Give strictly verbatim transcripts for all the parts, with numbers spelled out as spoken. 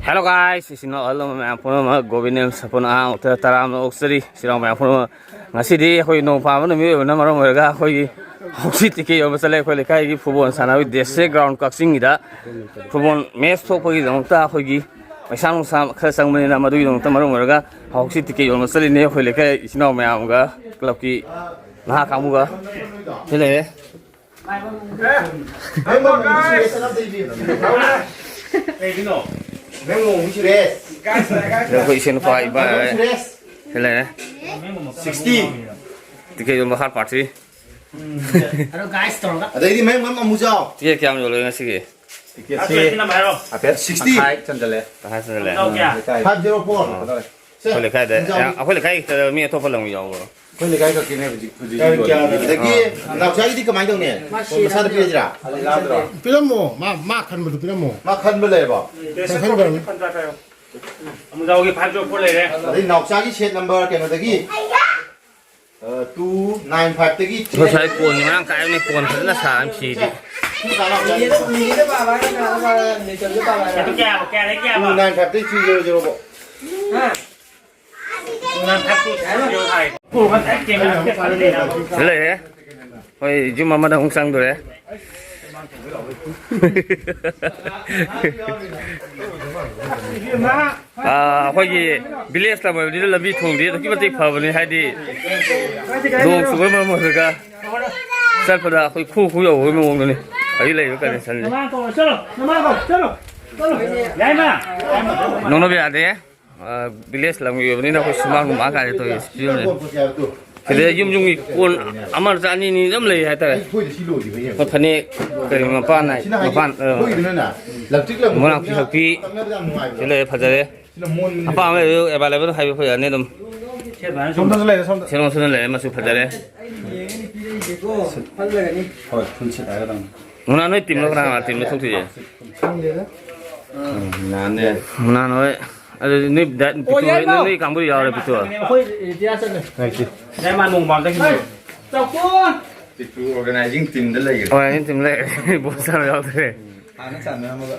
Hello guys, ꯏꯆꯤꯟ ꯏꯅꯥꯎ ꯑꯍꯜ ꯂꯃꯟ ꯃꯌꯥꯝ ꯄꯨꯝꯅꯃꯛ, ꯒꯣꯕꯤꯟ ꯑꯦꯝ ꯁꯄꯨꯟ ꯑꯉꯥꯡ ꯃꯈꯥ ꯇꯔꯥꯝꯅ ꯑꯣꯛꯆꯔꯤ꯫ ꯏꯆꯤꯟ ꯏꯅꯥꯎ ꯃꯌꯥꯝ ꯄꯨꯝꯅꯃꯛ, ꯉꯁꯤꯗꯤ ꯑꯩꯈꯣꯏ ꯅꯣꯡ ꯄꯥꯟꯕ ꯅꯨꯃꯤꯠ ꯑꯣꯏꯕꯅ ꯃꯔꯝ ꯑꯣꯏꯔꯒ ꯑꯩꯈꯣꯏꯒꯤ ꯍꯧꯖꯤꯛ ꯇꯤꯀꯦꯠ ꯌꯣꯟꯕ ꯆꯠꯂꯦ꯫ ꯑꯩꯈꯣꯏ ꯂꯩꯀꯥꯏꯒꯤ ꯐꯨꯠꯕꯣꯜ ꯁꯥꯟꯅꯕꯒꯤ ꯗꯤꯁꯇ꯭ꯔꯤꯛ ꯒ꯭ꯔꯥꯎꯟ ꯀꯛꯆꯤꯡꯒꯤꯗ ꯐꯨꯠꯕꯣꯜ ꯃꯦꯠꯆ ꯊꯣꯛꯄꯒꯤꯗꯃꯛꯇ ꯑꯩꯈꯣꯏꯒꯤ ꯄꯩꯁꯥ ꯅꯨꯡꯁꯥ ꯈꯔ ꯆꯪꯕꯅꯤꯅ, ꯃꯗꯨꯒꯤꯗꯃꯛꯇ ꯃꯔꯝ ꯑꯣꯏꯔꯒ ꯍꯧꯖꯤꯛ ꯇꯤꯀꯦꯠ ꯌꯣꯟꯕ ꯆꯠꯂꯤꯅꯦ ꯑꯩꯈꯣꯏ ꯂꯩꯀꯥꯏ ꯏꯆꯤꯟ ꯏꯅꯥꯎ ꯃꯌꯥꯝꯒ, ꯀ꯭ꯂꯕꯀꯤ ꯅꯍꯥ ꯀꯥꯡꯕꯨꯒ꯫ ꯁꯤ ꯂꯩꯔꯦ꯫ ꯀꯩꯒꯤꯅꯣ? ꯁꯤꯗ ꯑꯩꯈꯣꯏ ꯏꯆꯦ ꯅꯨꯄꯥ ꯏꯕꯥꯏ ꯍꯣꯏ꯫ ꯁꯤ ꯂꯩꯔꯦ꯫ ꯁꯤꯛꯁꯇꯤ꯫ ꯇꯤꯀꯦꯠ ꯌꯣꯟꯕ ꯍꯥꯔꯠ ꯄꯥꯔꯇꯤ꯫ ꯑꯗꯣ ꯒꯥꯏꯁ ꯇꯧꯔꯒ꯫ ꯑꯗꯩꯗꯤ ꯃꯌꯥꯝ ꯃꯌꯥꯝ ꯑꯃꯨꯖꯥꯎ꯫ ꯇꯤꯀꯦꯠ ꯀꯌꯥꯝ ꯌꯣꯜꯂꯦ ꯉꯁꯤꯒꯤ? ꯇꯤꯀꯦꯠꯁꯦ ꯍꯥꯏꯔꯣ꯫ ꯍꯥꯏꯐꯦꯠ ꯁꯤꯛꯁꯇꯤ꯫ ꯇꯪꯈꯥꯏ ꯆꯟꯖꯜꯂꯦ꯫ ꯇꯪꯈꯥꯏ ꯆꯟꯖꯜꯂꯦ꯫ ꯑꯃꯨꯖꯥꯎ ꯀꯌꯥ? ꯂꯩꯀꯥꯏ꯫ Five zero four. ꯑꯣ꯫ ꯑꯩꯈꯣꯏ ꯂꯩꯀꯥꯏꯗ, ꯑꯃꯨꯖꯥꯎ꯫ ꯑꯩꯈꯣꯏ ꯂꯩꯀꯥꯏ ꯈꯛꯇ, ꯃꯤ ꯑꯇꯣꯞꯄ ꯂꯝꯒꯤ ꯌꯥꯎꯕ꯭ꯔꯣ? ꯑꯩꯈꯣꯏ ꯂꯩꯀꯥꯏ ꯈꯛꯀꯤꯅꯦ ꯍꯧꯖꯤꯛ, ꯍꯧꯖꯤꯛ ꯌꯣꯜꯂꯤ꯫ ꯑꯗꯒꯤ ꯅꯥꯎꯆꯥꯒꯤꯗꯤ ꯀꯃꯥꯏꯅ ꯇꯧꯅꯤ? ꯃꯁꯥꯗ ꯄꯤꯔꯁꯤꯔꯥ? ꯄꯤꯔꯝꯃꯣ, ꯃꯥ, ꯃꯥ ꯈꯟꯕꯗꯨ ꯄꯤꯔꯝꯃꯣ꯫ ꯃꯥ ꯈꯟꯕ ꯂꯩꯔꯕꯣ? ꯑꯃꯨꯖꯥꯎꯒꯤ ꯐꯥꯏꯚ ꯖꯦꯔꯣ ꯐꯣꯔ ꯂꯩꯔꯦ꯫ ꯑꯗꯩ ꯅꯥꯎꯆꯥꯒꯤ ꯁꯦꯠ ꯅꯝꯕꯔ ꯀꯩꯅꯣꯗꯒꯤ, ꯑ, ꯇꯨ ꯅꯥꯏꯟ ꯐꯥꯏꯚꯇꯒꯤ ꯉꯁꯥꯏ ꯀꯣꯟ ꯃꯔꯥꯡ ꯀꯥꯏꯕꯅꯦ, ꯀꯣꯟ ꯐꯖꯅ ꯁꯥꯔꯅꯤ ꯐꯤꯗꯤ꯫ ꯇꯨ ꯅꯥꯏꯟ ꯐꯥꯏꯚꯇꯒꯤ ꯊ꯭ꯔꯤ ꯖꯦꯔꯣ ꯖꯦꯔꯣ ꯐꯥꯎ꯫ ꯁꯤꯗ ꯂꯩꯔꯦ꯫ ꯍꯣꯏ, ꯌꯨꯝ ꯑꯃꯗ ꯑꯃꯨꯛ ꯆꯪꯗꯣꯔꯦ꯫ ꯑꯥ, ꯑꯩꯈꯣꯏꯒꯤ ꯚꯤꯂꯦꯖ ꯇꯝ ꯑꯣꯏꯕꯅꯤꯅ ꯂꯝꯕꯤ ꯊꯣꯡꯗꯤ ꯑꯗꯨꯛꯀꯤ ꯃꯇꯤꯛ ꯐꯕꯅꯤ, ꯍꯥꯏꯗꯤ ꯅꯣꯡ ꯆꯨꯕꯅ ꯃꯔꯝ ꯑꯣꯏꯔꯒ ꯆꯠꯄꯗ ꯑꯩꯈꯣꯏ ꯈꯨ ꯈꯨ ꯌꯧꯕꯒꯤ ꯃꯑꯣꯡꯗꯨꯅꯤ ꯍꯧꯖꯤꯛ ꯂꯩꯔꯤꯕ ꯀꯟꯗꯤꯁꯟꯁꯦ꯫ ꯅꯣꯡꯅꯕ ꯌꯥꯗꯦ꯫ ꯑ, ꯚꯤꯂꯦꯖ ꯂꯝꯒꯤ ꯑꯣꯏꯕꯅꯤꯅ ꯑꯩꯈꯣꯏ ꯁꯨꯃꯥꯡ ꯅꯨꯡꯃꯥꯡ ꯀꯥꯏꯗ ꯇꯧꯔꯤ ꯐꯤꯕꯝꯅꯤ꯫ ꯁꯤꯗ ꯌꯨꯝ ꯌꯨꯝꯒꯤ ꯀꯣꯟ ꯑꯃ ꯅꯠꯇ꯭ꯔ ꯑꯅꯤ ꯑꯅꯤ ꯑꯗꯨꯝ ꯂꯩ ꯍꯥꯏꯇꯥꯔꯦ꯫ ꯑꯩꯈꯣꯏ ꯐꯅꯦꯛ, ꯀꯔꯤ, ꯃꯄꯥꯟ ꯅꯥꯏ-, ꯃꯄꯥꯟ, ꯑ, ꯃꯣꯏꯔꯥꯡ ꯐꯤ ꯍꯛꯄꯤ, ꯁꯤ ꯂꯩꯔꯦ, ꯐꯖꯔꯦ꯫ ꯑꯄꯥꯝꯕ ꯂꯩꯔꯁꯨ available ꯍꯥꯏꯕꯤꯔꯛꯄ ꯌꯥꯅꯤ ꯑꯗꯨꯝ꯫ ꯁꯣꯝꯗꯁꯨ ꯂꯩꯔꯦ, ꯁꯣꯝꯗ꯫ ꯁꯦꯔꯣꯟ ꯁꯨꯅ ꯂꯩꯔꯦ, ꯃꯆꯨ ꯐꯖꯔꯦ꯫ ꯍꯣꯏ, full set ꯍꯥꯏꯒꯗꯕꯅꯤ꯫ ꯃꯨꯅꯥ, ꯅꯣꯏ ꯇꯤꯝꯂꯣ, ꯀꯅꯥ ꯀꯅꯥ ꯇꯤꯝꯅꯣ ꯊꯣꯛꯇꯣꯏꯁꯦ? ꯈꯪꯗꯦꯗ꯫ ꯎꯝ, ꯅꯥꯟꯅꯦ꯫ ꯃꯨꯅꯥ, ꯅꯣꯏ, ꯑꯗꯨꯗꯤ ꯅꯣꯏ ꯗꯥ-, ꯄꯤꯇꯨ ꯍꯣꯏ, ꯌꯥꯏꯃ꯫ ꯅꯣꯏ ꯀꯥꯡꯕꯨ ꯌꯥꯎꯔꯦ, ꯄꯤꯇꯨ꯫ ꯑꯩꯈꯣꯏ ꯔꯤꯇꯤꯌꯥꯔ ꯆꯠꯂꯦ꯫ ꯌꯥꯏꯃ ꯅꯣꯡꯃꯥꯡꯗꯒꯤ꯫ ꯆꯥꯎꯊꯣꯛ! ꯄꯤꯇꯨ organizing teamꯗ ꯂꯩꯈ꯭ꯔꯦ꯫ Organizing team ꯂꯩꯔꯦ꯫ ꯕꯣꯜ ꯁꯥꯟꯅꯕ ꯌꯥꯎꯗ꯭ꯔꯦ꯫ ꯍꯥꯟꯅ ꯆꯥꯟꯅꯔꯝꯃꯒ꯫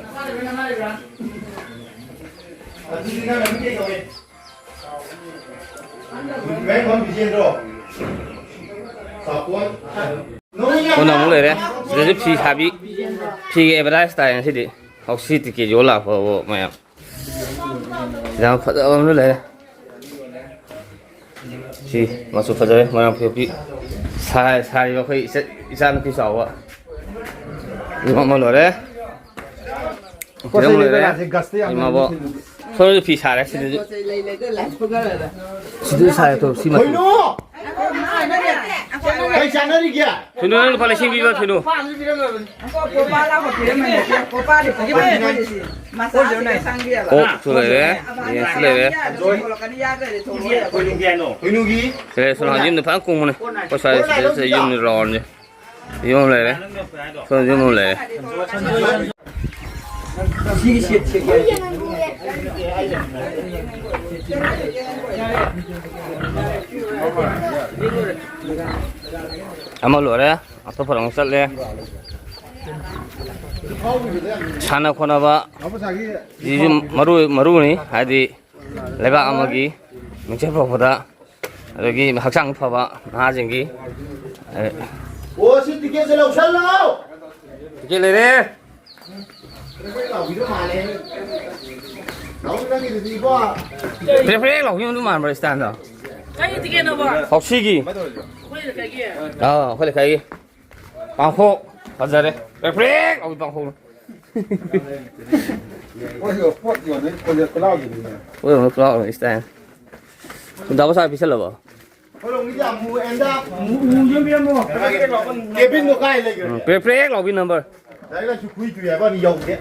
ꯀꯣꯟꯅ ꯑꯃꯨꯛ ꯂꯩꯔꯦ꯫ ꯁꯤꯗꯁꯨ ꯐꯤ ꯁꯥꯕꯤ, ꯐꯤꯒꯤ ꯑꯦꯗꯚꯔꯇꯥꯏꯁ ꯇꯥꯏ ꯉꯁꯤꯗꯤ꯫ ꯍꯧꯁꯤ ꯇꯤꯀꯦꯠ ꯌꯣꯜ ꯂꯥꯛꯄꯕꯨ ꯃꯌꯥꯝ꯫ ꯌꯥꯝ ꯐꯖꯕ ꯑꯃꯁꯨ ꯂꯩꯔꯦ꯫ ꯁꯤ ꯃꯆꯨ ꯐꯖꯔꯦ, ꯃꯣꯏꯔꯥꯡ ꯐꯤ ꯁꯥ-, ꯁꯥꯔꯤꯕ ꯑꯩꯈꯣꯏ ꯏꯆ-, ꯏꯆꯥꯅꯨꯄꯤ ꯆꯥꯎꯕ꯫ ꯏꯃꯥ ꯑꯃ ꯂꯣꯏꯔꯦ꯫ ꯄꯣꯠ ꯆꯩ ꯂꯩꯕ ꯂꯣꯏꯔꯦ꯫ ꯀꯥꯁꯦ ꯒꯁꯇ ꯌꯥꯝ ꯏꯃꯥꯕꯣꯛ꯫ ꯂꯩꯕꯅꯤ꯫ ꯁꯣꯝꯗꯁꯨ ꯐꯤ ꯁꯥꯔꯦ ꯁꯤꯗꯁꯨ꯫ ꯁꯤꯗꯁꯨ ꯁꯥꯔꯦ ꯇꯣ, ꯁꯤ ꯃꯆꯨ꯫ ꯀꯩꯅꯣ? ꯀꯩ ꯆꯥꯟꯅꯔꯤꯒꯦ? ꯊꯣꯏꯅꯨ, ꯅꯪ ꯂꯨꯄꯥ ꯂꯤꯁꯤꯡ ꯄꯤꯕ ꯊꯣꯏꯅꯨ꯫ ꯀꯣꯄꯥ ꯂꯥꯎꯕ ꯄꯤꯔꯝꯃꯅꯤ꯫ ꯀꯣꯄꯥꯗꯤ ꯀꯣꯄꯥ ꯑꯣꯏꯗꯣꯏꯅꯤ꯫ ꯃꯆꯥꯁꯤꯒ ꯁꯪꯕꯤꯔꯕ꯫ ꯑꯣꯛꯁꯨ ꯂꯩꯔꯦ, ꯌꯦꯟꯁꯨ ꯂꯩꯔꯦ꯫ ꯌꯥꯗ꯭ꯔꯗꯤ ꯊꯣꯛꯂꯛꯑꯣꯏ꯫ ꯀꯩꯅꯣꯒꯤ ꯍꯥꯏꯅꯣ? ꯊꯣꯏꯅꯨꯒꯤ꯫ ꯁꯦ, ꯁꯣꯝ ꯌꯨꯝꯗ ꯐꯖꯅ ꯀꯨꯝꯕꯅꯦ꯫ ꯑꯩꯈꯣꯏ ꯁ꯭ꯋꯥꯏ ꯁꯤꯗ ꯌꯨꯝꯅꯤ ꯔꯥꯎꯟꯁꯦ꯫ ꯌꯨꯝ ꯑꯃ ꯂꯩꯔꯦ꯫ ꯁꯣꯝ ꯌꯨꯝ ꯑꯃ ꯂꯩꯔꯦ꯫ ꯑꯃ ꯂꯣꯏꯔꯦ꯫ ꯑꯇꯣꯞꯄꯗ ꯑꯃꯨꯛ ꯆꯠꯂꯦ꯫ ꯁꯥꯟꯅ ꯈꯣꯠꯅꯕ ꯁꯤꯁꯨ ꯃꯔꯨ, ꯃꯔꯨꯅꯤ꯫ ꯍꯥꯏꯗꯤ ꯂꯩꯕꯥꯛ ꯑꯃꯒꯤ ꯃꯤꯡꯆꯠ ꯄꯨꯔꯛꯄꯗ, ꯑꯗꯒꯤ ꯍꯛꯆꯥꯡ ꯐꯕ ꯅꯍꯥꯁꯤꯡꯒꯤ, ꯑꯦ, ꯑꯣ, ꯁꯤ ꯇꯤꯀꯦꯠꯁꯦ ꯂꯧꯁꯜꯂꯣ꯫ ꯇꯤꯀꯦꯠ ꯂꯩꯔꯦ꯫ ꯄ꯭ꯔꯦꯛ ꯄ꯭ꯔꯦꯛ ꯂꯥꯎꯕꯤ ꯑꯃꯗꯨ ꯃꯥꯟꯕ꯭ꯔꯣ ꯏꯁꯇꯥꯏꯜꯗꯣ? ꯀꯔꯤ ꯇꯤꯀꯦꯠꯅꯣꯕ? ꯍꯥꯎꯁꯤꯒꯤ꯫ ꯑꯩꯈꯣꯏ ꯂꯩꯀꯥꯏꯒꯤ? ꯑꯥ, ꯑꯩꯈꯣꯏ ꯂꯩꯀꯥꯏꯒꯤ꯫ ꯄꯥꯡꯈꯣꯛ ꯐꯖꯔꯦ꯫ ꯄ꯭ꯔꯦꯛ ꯄ꯭ꯔꯦꯛ ꯂꯥꯎꯕꯤ ꯄꯥꯡꯈꯣꯛ꯫ ꯃꯣꯏꯁꯨ ꯄꯣꯠ ꯌꯣꯟꯕꯒꯤ ꯀꯣꯂꯦꯖ ꯈꯨꯂꯥꯎꯗꯨꯅꯤꯅꯦ꯫ ꯄꯣꯠ ꯌꯣꯟꯕꯒꯤ ꯈꯨꯂꯥꯎ ꯏꯁꯇꯥꯏꯜ꯫ ꯗꯥ ꯕꯣꯁꯥ ꯄꯤꯁꯜꯂꯕꯣ? ꯀꯦꯕꯤꯟꯗꯣ ꯀꯥꯏ ꯂꯩꯈ꯭ꯔꯒꯦ? ꯎꯝ, ꯄ꯭ꯔꯦꯛ ꯄ꯭ꯔꯦꯛ ꯂꯥꯎꯕꯤ ꯅꯝꯕꯔ꯫ ꯂꯥꯏꯔꯤꯛ ꯂꯥꯏꯁꯨ ꯈꯨꯏ ꯇꯨꯏ ꯍꯥꯏꯕ ꯋꯥꯅꯤ ꯌꯧꯗꯦ꯫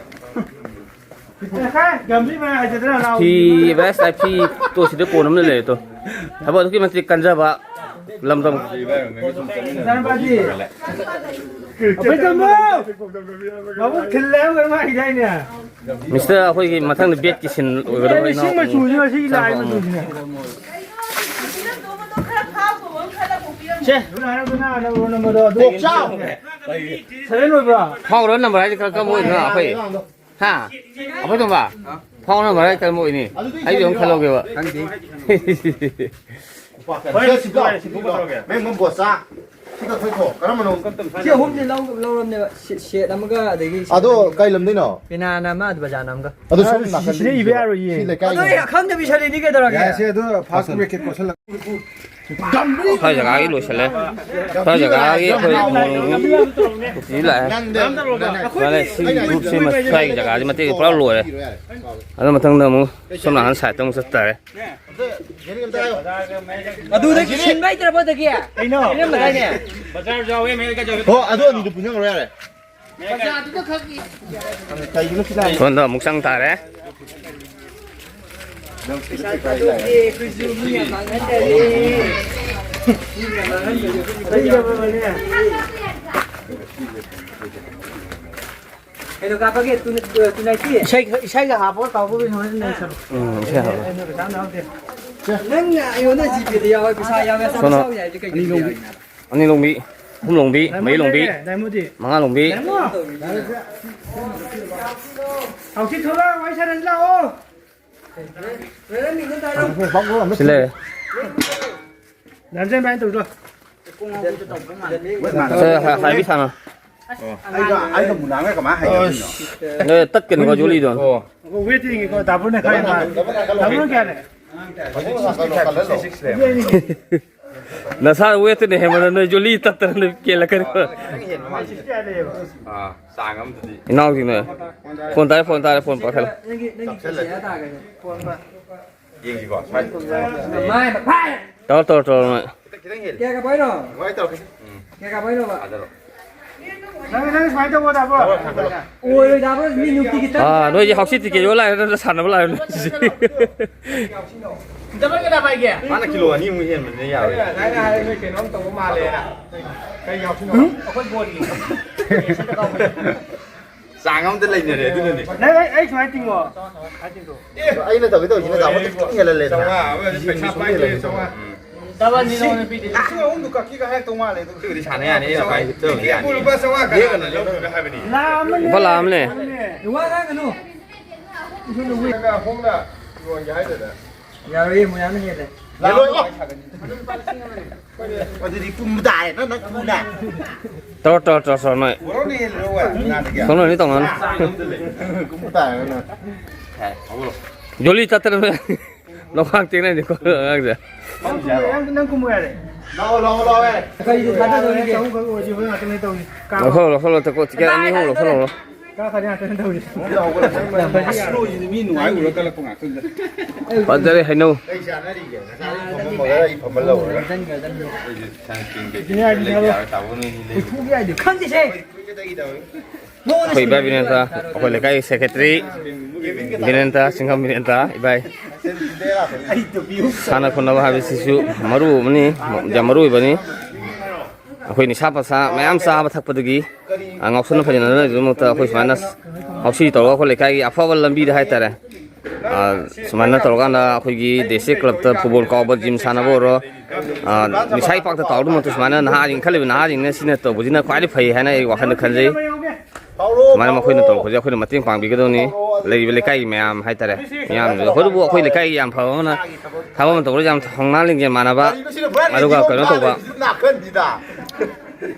ꯐꯤ ꯕ꯭ꯔꯥꯁ ꯇꯥꯏ, ꯐꯤ ꯇꯣ ꯁꯤꯗ ꯀꯣꯟ ꯑꯃ ꯂꯩꯔꯦ ꯇꯣ꯫ ꯊꯕꯛ ꯑꯗꯨꯛꯀꯤ ꯃꯇꯤꯛ ꯀꯟꯖꯕ ꯂꯝꯗꯝ꯫ ꯃꯆꯥꯅꯨꯄꯥꯗꯤ? ꯑꯩꯈꯣꯏ ꯇꯥꯃꯣ! ꯃꯕꯨꯛ ꯊꯤꯜꯂꯦ ꯍꯥꯏꯕ ꯀꯩꯅꯣꯝ ꯍꯥꯏꯈꯤꯗꯥꯏꯅꯦ? ꯃꯤꯁꯇꯔ, ꯑꯩꯈꯣꯏꯒꯤ ꯃꯊꯪꯗ ꯕꯦꯠꯀꯤ ꯁꯤꯟ ꯑꯣꯏꯒꯗꯕ ꯂꯤꯁꯤꯡ ꯏꯅꯥꯎ ꯃꯆꯨꯁꯤ ꯉꯁꯤꯒꯤ ꯂꯥꯏ ꯃꯆꯨꯁꯤꯅꯦ꯫ ꯁꯦ, ꯀꯣꯛꯆꯥꯎ! ꯁꯚꯦꯟ ꯑꯣꯏꯕ꯭ꯔꯣ? ꯐꯥꯎꯔ ꯅꯝꯕꯔ ꯍꯥꯏꯁꯦ ꯈꯔ ꯀꯔꯝꯕ ꯑꯣꯏꯗꯣꯏꯅꯣ ꯑꯩꯈꯣꯏ? ꯍꯥ? ꯑꯩꯈꯣꯏ ꯇꯣꯝꯕ? ꯐꯥꯎꯅ ꯃꯔꯥꯏ ꯀꯔꯝꯕ ꯑꯣꯏꯅꯤ? ꯑꯩꯁꯨ ꯑꯗꯨꯝ ꯈꯜꯂꯧꯒꯦꯕ꯫ ꯈꯪꯗꯦ꯫ ꯂꯨꯄꯥ ꯀꯌꯥ? ꯍꯣꯏ, ꯁꯦ, ꯁꯤꯗꯣ꯫ ꯁꯤꯗꯣ ꯄꯨꯊꯣꯔꯛꯑꯒꯦ꯫ ꯃꯦꯝ, ꯃꯦꯝ, ꯕꯣꯁ, ꯆꯥ꯫ ꯁꯤ ꯀꯛꯊꯠꯈꯣ꯫ ꯀꯔꯝꯕꯅꯣ? ꯁꯤ ꯑꯍꯨꯝꯁꯦ ꯂꯧ-, ꯂꯧꯔꯕꯅꯦꯕ꯫ ꯁꯤ-, ꯁꯦꯠ ꯑꯃꯒ ꯑꯗꯒꯤ ꯑꯗꯣ ꯀꯩ ꯂꯝꯗꯩꯅꯣ? ꯄꯦꯅꯥꯅ ꯑꯃ, ꯑꯗꯨ ꯕꯖꯥꯔꯅ ꯑꯃꯒ꯫ ꯑꯗꯣ ꯁꯣꯝ ꯑ, ꯅꯥꯀꯟꯗꯒꯤ ꯁꯤꯗ ꯏꯕ ꯌꯥꯔꯣꯏꯌꯦ꯫ ꯁꯤ ꯂꯩꯀꯥꯏꯒꯤ ꯑꯗꯣ ꯑꯩ ꯑꯈꯪꯗꯕꯤ ꯁꯥꯔꯤꯅꯤ ꯀꯩꯗꯧꯔꯒꯦ? ꯌꯥꯔꯦꯁꯦ, ꯑꯗꯣ ꯐꯥꯔꯁ ꯀꯛꯁꯟ꯫ ꯕ꯭ꯔꯦꯛꯀꯦꯠ ꯀꯣꯠꯁꯜꯂꯒ꯫ ꯁ꯭ꯋꯥꯏ ꯖꯒꯥꯒꯤ ꯂꯣꯏꯁꯜꯂꯦ꯫ ꯁ꯭ꯋꯥꯏ ꯖꯒꯥꯒꯤ ꯑꯩꯈꯣꯏ ꯃꯣꯔꯣꯛ ꯂꯥꯛꯑꯦ꯫ ꯃꯥꯅꯦ, ꯁꯤ ꯒ꯭ꯔꯨꯞꯁꯤ ꯃ-, ꯁ꯭ꯋꯥꯏꯒꯤ ꯖꯒꯥꯁꯤ ꯃꯇꯦꯛ ꯄꯨꯔꯥ ꯂꯣꯏꯔꯦ꯫ ꯑꯗꯨ ꯃꯊꯪꯗ ꯑꯃꯨꯛ ꯁꯣꯝ ꯅꯥꯀꯟ ꯁꯥꯏꯠꯇ ꯑꯃꯨꯛ ꯆꯠ ꯇꯥꯔꯦ꯫ ꯑꯗꯨꯗꯒꯤ ꯁꯤꯟꯕ ꯍꯩꯇ꯭ꯔꯕꯣ ꯑꯗꯒꯤ? ꯀꯩꯅꯣ? ꯏꯔꯝꯕꯗꯥꯏꯅꯦ? ꯍꯣ, ꯑꯗꯨ ꯑꯅꯤꯗꯨ ꯄꯨꯟꯁꯤꯟꯈ꯭ꯔꯣ ꯌꯥꯔꯦ꯫ ꯀꯩꯒꯤꯅꯣ ꯁꯤꯗ? ꯁꯣꯝꯗ ꯑꯃꯨꯛ ꯆꯪ ꯇꯥꯔꯦ꯫ ꯀꯩꯅꯣ ꯀꯥꯞꯄꯒꯦ? Two-, two ninety? ꯏꯁꯩ, ꯏꯁꯩꯒ ꯍꯥꯞꯄꯒ ꯀꯥꯎꯕ ꯀꯩꯅꯣ ꯍꯣꯏ ꯅꯩꯁꯜꯂꯨ꯫ ꯎꯝ, ꯏꯁꯩ ꯍꯥꯞꯄꯒ꯫ ꯑꯩ ꯅꯣꯏ ꯄꯩꯁꯥ ꯑꯝꯇ ꯌꯥꯎꯗꯦ꯫ ꯅꯪꯅ ꯑꯩꯉꯣꯟꯗ ꯖꯤꯄꯦꯗ ꯌꯥꯎꯋꯦ, ꯄꯩꯁꯥ ꯌꯥꯎꯋꯦ, ꯑꯆꯥꯄꯣꯠ ꯁꯣꯝꯅ ꯆꯥꯎ ꯌꯥꯏꯁꯦ ꯀꯩꯒꯤꯅꯣ? ꯑꯅꯤ ꯂꯣꯡꯕꯤ, ꯑꯍꯨꯝ ꯂꯣꯡꯕꯤ, ꯃꯔꯤ ꯂꯣꯡꯕꯤ꯫ ꯗꯥꯏꯃꯟ ꯂꯩꯔꯦ, ꯗꯥꯏꯃꯟꯗꯤ꯫ ꯃꯉꯥ ꯂꯣꯡꯕꯤ꯫ ꯗꯥꯏꯃꯟ! ꯍꯧꯖꯤꯛ ꯊꯣꯛꯂꯛꯑꯣ, ꯋꯥꯔꯤ ꯁꯥꯟꯅꯁꯤ ꯂꯥꯛꯑꯣ꯫ ꯁꯤ ꯂꯩꯔꯦ꯫ ꯗꯥꯏꯃꯟ ꯚꯥꯏ ꯇꯧꯗꯣ꯫ ꯁꯦ, ꯍꯥ-, ꯍꯥꯏꯕꯤ ꯁꯥꯟꯅ꯫ ꯑꯩꯒ, ꯑꯩꯒ ꯃꯨꯅꯥꯒ ꯀꯃꯥꯏꯅ ꯍꯩꯅꯗꯣꯏꯅꯣ? ꯅꯣꯏ ꯇꯠꯀꯅꯤꯀꯣ, ꯖꯣꯂꯤꯗꯣ꯫ ꯑꯣ꯫ ꯑꯣ, ꯋꯦꯠ ꯌꯦꯡꯒꯦꯀꯣ, ꯗꯥꯕꯨꯅ ꯈꯔ ꯍꯦꯟꯕ꯫ ꯗꯥꯕꯨꯅ ꯀꯌꯥꯅꯦ? ꯅꯁꯥ ꯋꯦꯠꯇꯨꯅ ꯍꯦꯟꯕꯗ ꯅꯣꯏ ꯖꯣꯂꯤ ꯇꯠꯇꯅ ꯅꯣꯏ ꯀꯦꯜꯂꯛꯀꯅꯤꯀꯣ꯫ ꯑꯥ, ꯆꯥꯡ ꯑꯃꯗꯗꯤ꯫ ꯏꯅꯥꯎꯁꯤꯡꯅ ꯐꯣꯟ ꯇꯥꯔꯦ, ꯐꯣꯟ ꯇꯥꯔꯦ, ꯐꯣꯟ ꯄꯥꯏꯈꯠꯂꯦ꯫ ꯅꯪꯒꯤ, ꯅꯪꯒꯤ ꯆꯦꯆꯦ ꯇꯥꯔꯒꯅꯤ꯫ ꯌꯦꯡꯁꯤꯀꯣ, ꯁ꯭ꯋꯥꯏ꯫ ꯃꯥꯏ ꯃꯥꯏ꯫ ꯇꯧꯔꯣ, ꯇꯧꯔꯣ, ꯇꯧꯔꯣ, ꯅꯣꯏ꯫ ꯈꯤꯇꯪ ꯍꯦꯜꯂꯦ꯫ ꯀꯌꯥ ꯀꯥꯞꯄꯛꯏꯅꯣ? ꯀꯃꯥꯏꯅ ꯇꯧꯔꯛꯀꯦ? ꯎꯝ꯫ ꯀꯌꯥ ꯀꯥꯞꯄꯛꯏꯅꯣꯕ? ꯊꯥꯗꯔꯣ꯫ ꯅꯪ, ꯅꯪ ꯁꯨꯃꯥꯏꯅ ꯇꯧꯋꯣ, ꯗꯥꯕꯣ꯫ ꯊꯥꯗꯔꯣ, ꯊꯥꯗꯔꯣ꯫ ꯑꯣꯏꯔꯣꯏꯗꯕ꯭ꯔꯣ? ꯃꯤ ꯅꯨꯡꯇꯤꯒꯤ ꯆꯠ-, ꯑꯥ, ꯅꯣꯏꯗꯤ ꯍꯥꯎꯁꯤ ꯇꯤꯀꯦꯠ ꯌꯣꯜ ꯂꯥꯛꯑꯦ, ꯅꯠꯇ꯭ꯔ ꯁꯥꯟꯅꯕ ꯂꯥꯛꯑꯦ, ꯅꯣꯏ ꯁꯤ? ꯗꯕꯜ ꯀꯅꯥ ꯄꯥꯏꯒꯦ? ꯃꯥꯅ ꯀꯤꯂꯣ ꯑꯅꯤꯃꯨꯛ ꯍꯦꯟꯕꯅꯤꯅ ꯌꯥꯔꯣꯏ꯫ ꯅꯪꯅ ꯍꯥꯏꯔꯦ, ꯅꯣꯏ ꯀꯩꯅꯣꯝ ꯇꯧꯕ ꯃꯥꯜꯂꯦꯅ꯫ ꯀꯩ ꯌꯥꯎꯁꯤꯅꯣ? ꯎꯝ? ꯑꯩꯈꯣꯏ ꯕꯣꯜꯒꯤ꯫ ꯆꯥꯡ ꯑꯃꯗ ꯂꯩꯅꯔꯦ ꯑꯗꯨꯅꯅꯦ꯫ ꯅꯪ ꯑꯩ, ꯑꯩ ꯁꯨꯃꯥꯏꯅ ꯇꯤꯡꯉꯣ꯫ ꯁꯨꯃꯥꯏꯅ ꯇꯤꯡꯊꯣꯛꯑꯣ꯫ ꯑꯦ! ꯑꯩꯅ ꯇꯧꯒꯦ ꯇꯧꯔꯤꯁꯤꯅ ꯇꯥꯃꯣꯗ ꯈꯤꯇꯪ ꯍꯦꯜꯍꯜꯂꯦꯗꯅ꯫ ꯆꯥꯝꯃꯉꯥ ꯑꯃ ꯄꯩꯁꯥ ꯄꯥꯏꯗ꯭ꯔꯦ, ꯆꯥꯝꯃꯉꯥ꯫ ꯗꯕꯜꯅꯤ ꯅꯉꯣꯟꯗ ꯄꯤꯗꯣꯏꯁꯦ꯫ ꯂꯤꯁꯤꯡ ꯑꯍꯨꯝꯗꯨ ꯀꯛꯀꯦꯒ ꯍꯥꯏꯔꯛꯇꯧ ꯃꯥꯜꯂꯦ ꯑꯗꯨ꯫ ꯑꯗꯨꯕꯨꯗꯤ ꯁꯥꯟꯅ ꯌꯥꯅꯤ, ꯑꯩꯅ ꯄꯥꯏ ꯆꯠꯇꯕꯗꯤ ꯌꯥꯅꯤ꯫ ꯂꯨꯄꯥ ꯆꯥꯝꯃꯉꯥ ꯀꯅꯥꯅ ꯂꯧꯗꯣꯏꯅꯣ ꯍꯥꯏꯕꯅꯤ꯫ ꯂꯥꯛ ꯑꯃꯅꯦ꯫ ꯂꯨꯄꯥ ꯂꯥꯛ ꯑꯃꯅꯦ꯫ ꯋꯥ ꯉꯥꯡꯒꯅꯨ꯫ ꯈꯣꯡꯅ ꯌꯣꯟꯒꯦ ꯍꯥꯏꯗꯅ꯫ ꯌꯥꯔꯣꯏꯌꯦ, ꯃꯣꯏꯔꯥꯡꯅ ꯍꯦꯜꯂꯦ꯫ ꯂꯥꯛꯑꯣ꯫ ꯑꯗꯨꯗꯤ ꯀꯨꯝꯕ ꯇꯥꯔꯦ, ꯅꯪ, ꯅꯪ ꯀꯨꯝꯕ ꯇꯥꯔꯦ꯫ ꯇꯧꯔꯣ, ꯇꯧꯔꯣ, ꯇꯧꯔꯣ, ꯇꯧꯔꯣ, ꯅꯣꯏ꯫ ꯕꯣꯔꯣꯅ ꯍꯦꯜꯂꯤꯔꯣ, ꯋꯥ, ꯉꯥꯗꯒꯤ? ꯇꯧꯅꯅꯤ, ꯇꯧꯅꯅꯤ꯫ ꯀꯨꯝꯕ ꯇꯥꯔꯦ, ꯅꯪ꯫ ꯖꯣꯂꯤ ꯆꯠꯇꯅ ꯂꯣꯛꯈꯥꯛ ꯇꯦꯡꯅꯅꯤ, ꯀꯣ, ꯑꯉꯥꯡꯁꯦ꯫ ꯅꯪ, ꯅꯪ ꯀꯨꯝꯃꯨ ꯌꯥꯔꯦ꯫ ꯂꯥꯛꯑꯣ, ꯂꯥꯛꯑꯣ, ꯂꯥꯛꯑꯣ, ꯑꯦ꯫ ꯀꯔꯤꯗꯤ ꯊꯥꯗꯗꯣꯏꯅꯣ? ꯆꯍꯨꯝ ꯈꯛ ꯑꯣꯏꯔꯁꯨ ꯍꯣꯏ ꯉꯥꯛꯇ ꯂꯣꯏ ꯇꯧꯅꯤ꯫ ꯀꯥꯞꯄꯣ꯫ ꯂꯧꯈꯠꯂꯣ, ꯂꯧꯈꯠꯂꯣ, ꯇꯀꯣ, ꯇꯤꯀꯦꯠ ꯑꯅꯤ ꯑꯍꯨꯝ ꯂꯧꯈꯠꯂꯣ꯫ ꯀꯥ ꯈꯔꯗꯤ ꯉꯥꯛꯇꯅꯦ ꯇꯧꯔꯤꯁꯦ꯫ ꯑꯁ, ꯅꯣꯏꯁꯤꯗꯤ ꯃꯤ ꯅꯨꯡꯉꯥꯏ ꯎꯔ ꯀꯜꯂꯛꯄ ꯉꯥꯛꯇꯅꯤꯗ꯫ ꯐꯖꯔꯦ ꯍꯩꯅꯧ꯫ ꯀꯩ ꯆꯥꯟꯅꯔꯤꯒꯦ? ꯉꯁꯥꯏꯗꯒꯤ ꯐꯝꯃꯝꯃꯒ ꯑꯩ ꯐꯝꯍꯜ ꯂꯧꯔꯒ꯫ ꯑꯩꯁꯨ ꯁꯟ ꯁ꯭ꯀꯔꯤꯟ ꯀꯩꯀꯩ ꯈꯔ ꯂꯩꯒꯦ ꯍꯥꯏꯔ ꯇꯥꯃꯣ ꯅꯣꯏꯅꯤ ꯂꯩꯕ꯫ ꯍꯨꯏꯐꯨꯒꯤ ꯍꯥꯏꯗꯤ ꯈꯪꯗꯦꯁꯦ꯫ ꯃꯉꯣꯟꯗ ꯑꯩꯈꯣꯏ ꯏꯕꯥꯏ ꯁꯤꯟꯅꯕ ꯕꯤꯅꯦꯟꯗ, ꯑꯩꯈꯣꯏ ꯂꯩꯀꯥꯏꯒꯤ ꯁꯦꯀ꯭ꯔꯦꯇꯔꯤ ꯕꯤꯅꯦꯟꯗ, ꯆꯤꯡꯈꯝ ꯕꯤꯅꯦꯟꯗ, ꯏꯕꯥꯏ꯫ ꯑꯩ ꯇꯨꯄꯤ ꯑꯃ ꯁꯥꯟꯅ ꯈꯣꯠꯅꯕ ꯍꯥꯏꯕꯁꯤꯁꯨ ꯃꯔꯨ ꯑꯃꯅꯤ, ꯌꯥꯝ ꯃꯔꯨ ꯑꯣꯏꯕꯅꯤ꯫ ꯑꯩꯈꯣꯏ ꯅꯤꯁꯥ ꯄꯁꯥ ꯃꯌꯥꯝ ꯆꯥꯕ ꯊꯛꯄꯗꯒꯤ, ꯑ, ꯉꯥꯎꯁꯟꯅ ꯐꯩꯖꯟꯅꯗꯅꯕꯒꯤꯗꯃꯛꯇ ꯑꯩꯈꯣꯏ ꯁꯨꯃꯥꯏꯅ ꯍꯧꯁꯤ ꯇꯧꯔꯒ ꯑꯩꯈꯣꯏ ꯂꯩꯀꯥꯏꯒꯤ ꯑꯐꯕ ꯂꯝꯕꯤꯗ ꯍꯥꯏꯇꯥꯔꯦ, ꯑ, ꯁꯨꯃꯥꯏꯅ ꯇꯧꯔꯀꯥꯟꯗ ꯑꯩꯈꯣꯏꯒꯤ ꯗꯤꯁꯇ꯭ꯔꯤꯛ ꯀ꯭ꯂꯕꯇ ꯐꯨꯠꯕꯣꯜ ꯀꯥꯎꯕ, ꯖꯤꯝ ꯁꯥꯟꯅꯕ ꯑꯣꯏꯔꯣ, ꯑ, ꯅꯤꯁꯥ ꯏꯄꯥꯛꯇ ꯇꯥꯎꯗꯨꯅ ꯁꯨꯃꯥꯏꯅ ꯅꯍꯥꯁꯤꯡ ꯈꯜꯂꯤꯕ ꯅꯍꯥꯁꯤꯡꯅ ꯁꯤꯅ ꯇꯧꯕꯁꯤꯅ ꯈ꯭ꯋꯥꯏꯗꯒꯤ ꯐꯩ ꯍꯥꯏꯅ ꯑꯩ ꯋꯥꯈꯜꯗ ꯈꯟꯖꯩ꯫ ꯁꯨꯃꯥꯏꯅ ꯃꯈꯣꯏꯅ ꯇꯧꯔꯛꯄꯁꯦ ꯑꯩꯈꯣꯏꯅ ꯃꯇꯦꯡ ꯄꯥꯡꯕꯤꯒꯗꯧꯅꯤ꯫ ꯂꯩꯔꯤꯕ ꯂꯩꯀꯥꯏꯒꯤ ꯃꯌꯥꯝ ꯍꯥꯏꯇꯥꯔꯦ, ꯃꯤꯌꯥꯝꯁꯨ꯫ ꯑꯩꯈꯣꯏꯗꯨꯕꯨ ꯑꯩꯈꯣꯏ ꯂꯩꯀꯥꯏꯒꯤ ꯌꯥꯝ ꯐꯕ ꯑꯃꯅ ꯊꯕꯛ ꯑꯃ ꯇꯧꯕꯗ ꯌꯥꯝ ꯊꯧꯅꯥ ꯂꯤꯡꯖꯦꯜ ꯃꯥꯟꯅꯕ, ꯑꯗꯨꯒ ꯀꯩꯅꯣ ꯇꯧꯕ,